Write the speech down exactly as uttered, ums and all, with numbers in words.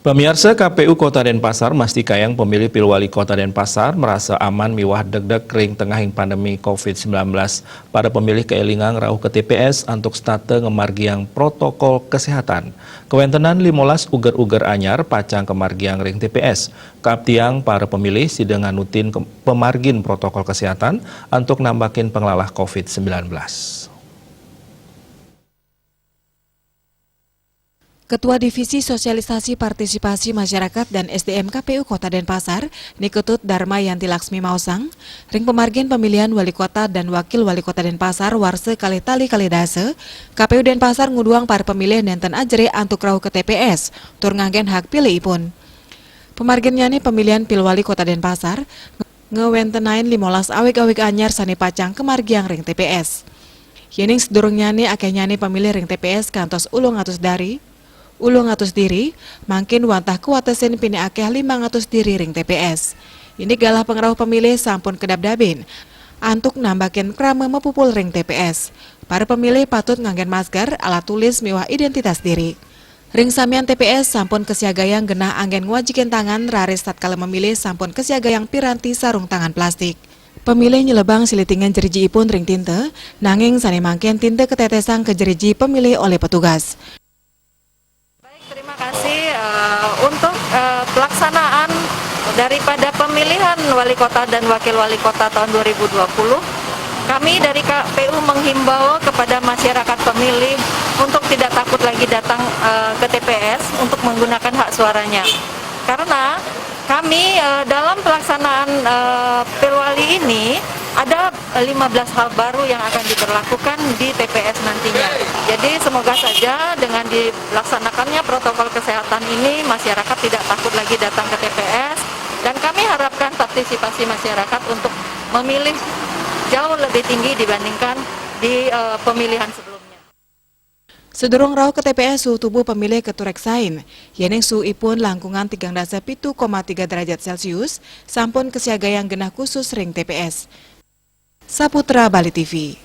Pamiarsa, K P U Kota Denpasar mastikayang pemilih pilwali Kota Denpasar merasa aman miwah degdeg ring tengahing pandemi covid sembilan belas. Para pemilih kaélingang rauh ka T P S antuk setata ngamargiang protokol kesehatan. Kawéntenan limolas uger-uger anyar pacang kamargiang ring T P S. Kaaptiang para pemilih sida nganutin ke-, pamargin protokol kesehatan antuk nambakin panglalah covid sembilan belas. Ketua Divisi Sosialisasi Partisipasi Masyarakat dan S D M K P U Kota Denpasar, Ni Ketut Darmayanti Laksmi maosang, ring pamargin pemilihan wali kota dan wakil wali kota Denpasar warsa kalih tali kalih dasa, K P U Denpasar nguduang para pemilih nénten ajerih antuk rauh ka T P S, tur nganggén hak pilihipun. Pamarginnyané pemilihan pilwali Kota Denpasar ngawéntenain limolas awig-awig anyar sané pacang kamargiang ring T P S. Yéning sadurungnyané akéhnyané pemilih ring T P S kantos ulung atus dari, ulung atus diri, mangkin wantah kawatesin pinih akéh limang atus diri ring T P S. Indik galah pangrauh pemilih sampun kadabdabin antuk nambakin krama mapupul ring T P S. Para pemilih patut nganggén masker, alat tulis miwah identitas diri. Ring samian T P S sampun kasiagayang genah anggén ngwajikin tangan, raris tatkala mamilih sampun kasiagayang piranti sarung tangan plastik. Pemilih nyelebang silitingan jerijiipun ring tinta, nanging sané mangkin tinta katetesang ka jeriji pemilih olih petugas. Baik, terima kasih, eh, untuk, eh, pelaksanaan daripada pemilihan wali kota dan wakil wali kota tahun dua ribu dua puluh. Kami dari K P U menghimbau kepada masyarakat pemilih untuk tidak takut lagi datang, eh, ke T P S untuk menggunakan hak suaranya. Karena kami, eh, dalam pelaksanaan, eh, pilwali ini ada lima belas hal baru yang akan diberlakukan di T P S nantinya. Jadi semoga saja dengan dilaksanakannya protokol kesehatan ini, masyarakat tidak takut lagi datang ke T P S, dan kami harapkan partisipasi masyarakat untuk memilih jauh lebih tinggi dibandingkan di, eh, pemilihan sebelumnya. Sadurung rauh ka T P S, suhu tubuh pemilih katureksain. Yéning suhuipun langkungan tigang dasa pitu koma tiga derajat Celcius, sampun kasiagayang genah khusus ring T P S. Saputra Bali T V.